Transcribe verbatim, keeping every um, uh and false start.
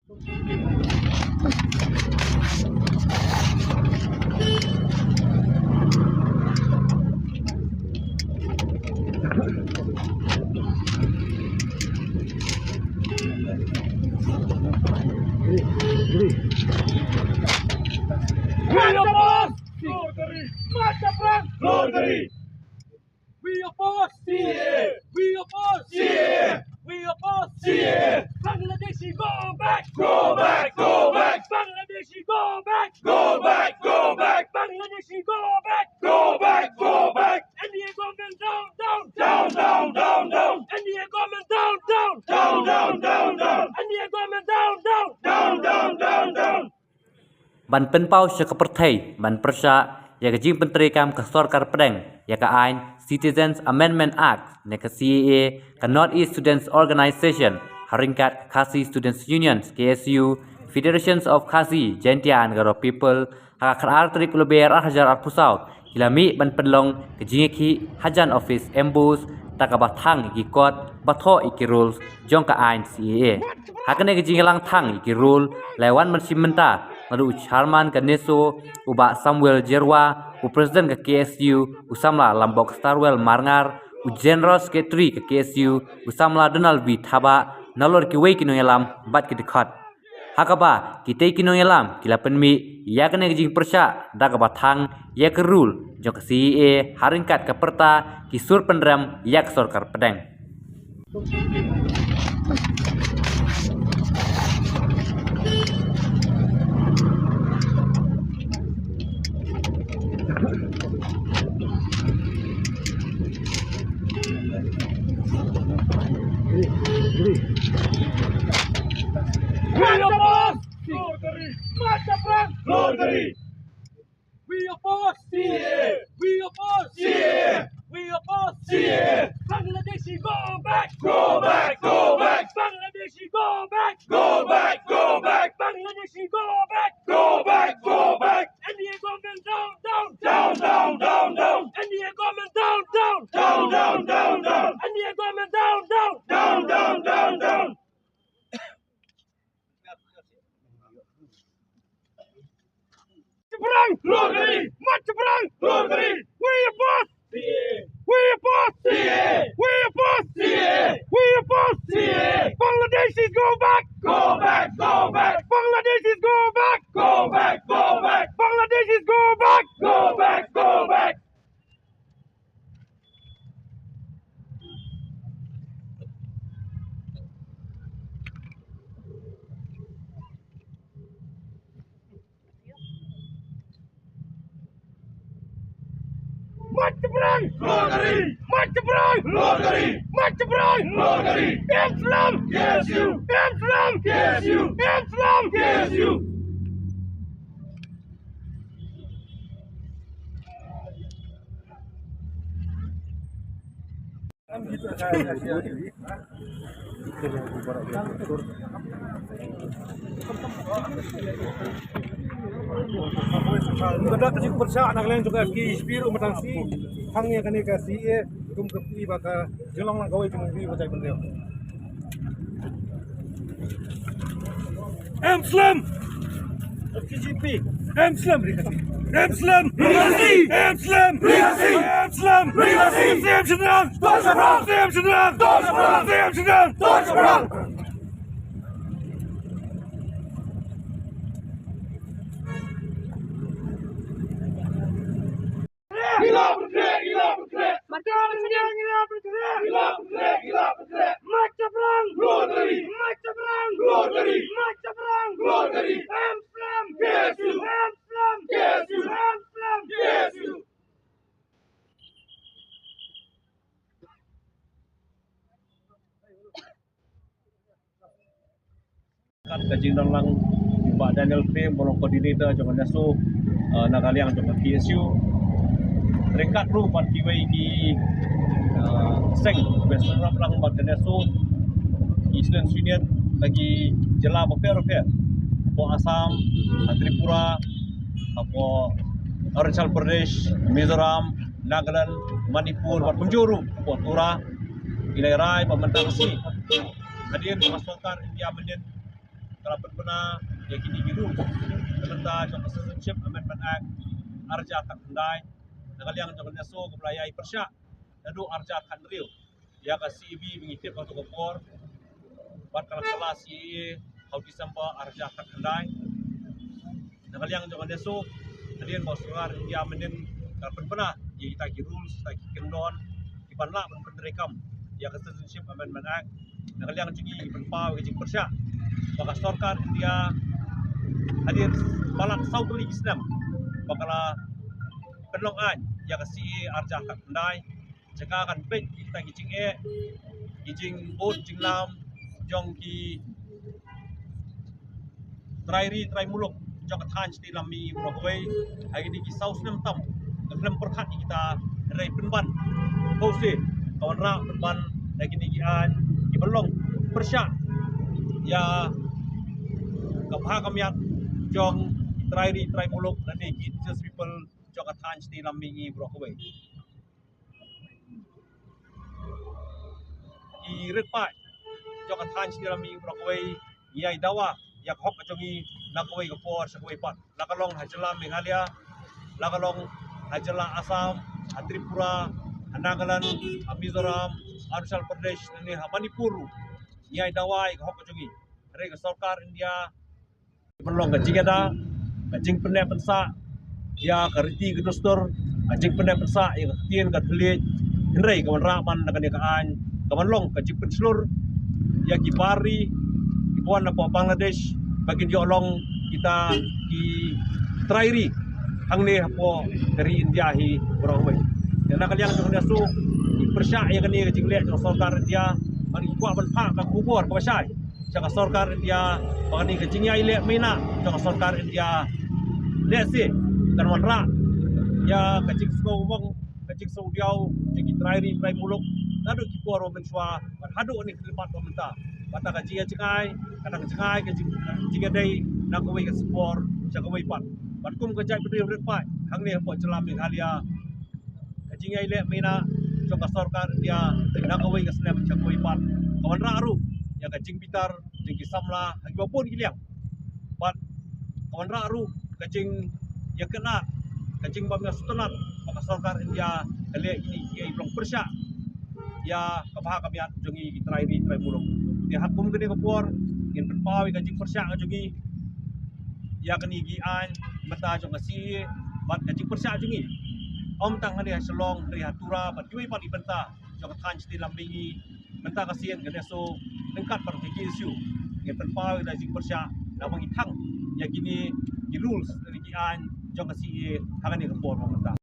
We oppose! Lorgari! Mata perang! Lorgari! We oppose! C A A! We oppose! C A A! We oppose! C A A! Bangladeshi, go back! Go back! Go back! Bangladeshi, go back! Go back! Go back! Bangladeshi, go back! Go back! Go back! N D A government down, down! Down, down, down, down! N D A government down, down! Down, down, down, down! N D A government down, down! Down, down, down, down! Ban pynpaw sha ka pyrthei ban pyrshah ïa ka jingpyntreikam ka sorkar pdeng ïa ka aiñ Citizens Amendment Act ne ka C A A, ka North East Students Organisation ha ryngkat ka Khasi Students Union, K S U, Federations of Khasi, Jaintia and Garo People, ha ka khatar tarik u Lber ar hajar arphew saw ki la mih ban pynlong ka jingïakhih hajan office MBOSE da kaba thang ïa ki kot ba thoh ïa ki rules jong ka aiñ C A A. Ha kane ka jingïalang thang ïa ki rule la wan ban shim bynta naduh u chairman ka NESO u Bah Samuel Jyrwa, u president ka K S U u samla Lambok Starwell Marngar, u general secretary ka K S U u samla Donald B Thabah, nalor kiwei ki nongïalam bad ki dkhot. Ha kaba kitei ki nongïalam ki la pynmih ïa kane ka jingpyrshah da kaba thang ïa ka rule jong ka C A A ha ryngkat ka pyrta ki sur pynrem ïa ka sorkar pdeng. We oppose! Lorgari! Mata perang! Lorgari! We oppose! C A A! We oppose! C A A! We oppose! C A A! Bangladeshi, go back! Go back! Go back! Bangladeshi, go back! Go back! Go back! Bangladeshi, go back! Go back! Go back! N D A government down, down! Down, down, down, down! N D A government down, down! Down, down, down, down! N D A government down, down! Down, down, down, down! Perang! Lorgari! Mata perang! Lorgari! We oppose! We oppose! We oppose! We oppose! Bangladeshis, go back! Go back! Go back! Bangladeshis, go back! Go back! Go back! Bangladeshis, go back! Go back! Go back! Mata perang! Lorgari! Mata perang! Lorgari! Mata perang! Lorgari! M Slum! K S U! M Slum! K S U! M Slum! K S U! Ka dak ka jingpyrshah na ka liang jong ka K H P ruh mynta shi, tang ïa kane ka C A A kum ka phi ba ka jinglong lang kawei jong phi ba jai pynrem. M Slum! K G P! M Slum! M Slum! M Slum! M Slum! M Slum! M Slum! Ngi la pynkhreh, ngi la pynkhreh. Marka India ngi la pynkhreh. Ngi la pynkhreh, ngi la pynkhreh. Mata perang. Lorgari. Mata perang. Lorgari. Mata perang. Lorgari. M Slum. K S U. M Slum. K S U. M Slum. K S U. Kat ka jingdon lang Bah Daniel Prem, ba long coordinator jong ka NESO, eh, na ka liang jong ka K S U. Ryngkat ruh bad kiwei ki, eh, seng ba sngewbha lang bad ka NESO, ki Students Union na ki jylla bapher bapher. Hapoh Assam, ha Tripura, hapoh Arunachal Pradesh, Mizoram, Nagaland, Manipur, bad kumjuh ruh hapoh Tura. Ngi la rai ba mynta ka sngi hadien ba ka sorkar India mynnin Ka la pynbna ïa kine ki rules na ka bynta jong ka Citizenship Amendment Act ar hajar khatkhyndai. Na ka liang jong ka NESO ka la ïai pyrshah naduh ar hajar khathynriew ïa ka C A B ba ngi tip ha kato ka por, bad ka la kylla C A A ha u December ar hajar khatkhyndai. Na ka liang jong ka NESO, hadien ba u sorkar India mynnin ka la pynbna ïa kita ki rules, kita ki kyndon kiban lah ban pyntreikam ïa ka Citizenship Amendment Act, na ka liang jong ngi ngi pynpaw ïa ka jingpyrshah ba ka sorkar India hadien palat saw tylli ki snem ba ka la pynlong aiñ ïa ka C A A ar hajar khatkhyndai. Jaka kan peit kita ki jingeh, ki jingbud jinglam jong ki trai ri trai muluk jong ka thaiñ shnong Lammihngi baroh kawei ha kine ki saw snem tam. Ka khlem pyrkhat ïa kita, hynrei pynban, khublei, ka wanrah pynban da kine ki aiñ kiban long pyrshah ïa ka bha ka miat jong ki trai ri trai muluk lane ki indigenous people jong ka thaiñ shnong Lammihngi baroh kawei. Ki rit paid jong ka thaiñ shnong Lammihngi baroh kawei ngi ïai dawa ïa ka hok ka jong ngi na kawei ka por sha kawei pat, la ka long ha jylla Meghalaya, la ka long ha jylla Assam, ha Tripura, ha Nagaland, ha Mizoram, Arunachal Pradesh, ne ha Manipur ruh ngi ïai dawa ïa ka hok ka jong ngi. Hynrei ka sorkar India ban long ka jingïada, ka jingpynneh pynsah ïa ka riti ka dustur, ka jingpynneh pynsah ïa ka ktien ka thylliej. Hynrei ka wanrah ban da kane ka aiñ kaban long ka jingpynshlur ïa ki bar ri kiba wan napoh Bangladesh ba kin ïoh long kita ki trai ri hangne hapoh ka ri India hi baroh kawei. Te na ka liang jong ka NESO ngi pyrshah ïa kane ka jingleh jong ka sorkar India, bad ngi kwah ban phah ka khubor kaba shai sha ka sorkar India ba kane ka jingïaleh maïnah jong ka sorkar India lehse kan wanrah ïa ka jingsngewbha, ka jingsngewdiaw jong ki trai ri trai muluk naduh ki por ba mynshuwa bad haduh kane ka khyllipmat ba mynta. Bad kata ka jingïajngai, kata ka jngai ka jing, jingïadei na kawei ka spor sha kawei pat. Bad kum ka jaitbynriew rit paid hangne hapoh jylla Meghalaya, ka jingïaleh maïnah jong ka sorkar India na kawei ka snem sha kawei pat ka wanrah ruh ïa ka jingbitar jong ki samla ha kiba bun ki liang. Bad ka wanrah ruh ka jingïakynad, ka jingbym ïasngewtynnad ba ka sorkar India ka leh kine kiei ba long pyrshah ïa ka bha ka miat jong ngi ki trai ri trai muluk. Te ha kum kane ka por ngin pynpaw ïa ka jingpyrshah ka jong ngi ïa kine ki aiñ mynta jong ka C A A bad ka jingpyrshah jong ngi ym tang hangne ha Shillong, hynrei ha Tura bad kiwei pat ki bynta jong ka thaiñ shnong Lammihngi. Mynta ka sien ka NESO ryngkat bad ka K S U ngin pynpaw ïa ka jingpyrshah naba ngi thang ïa kine ki rules, kine ki aiñ jong ka C A A ha kane ka por ba mynta.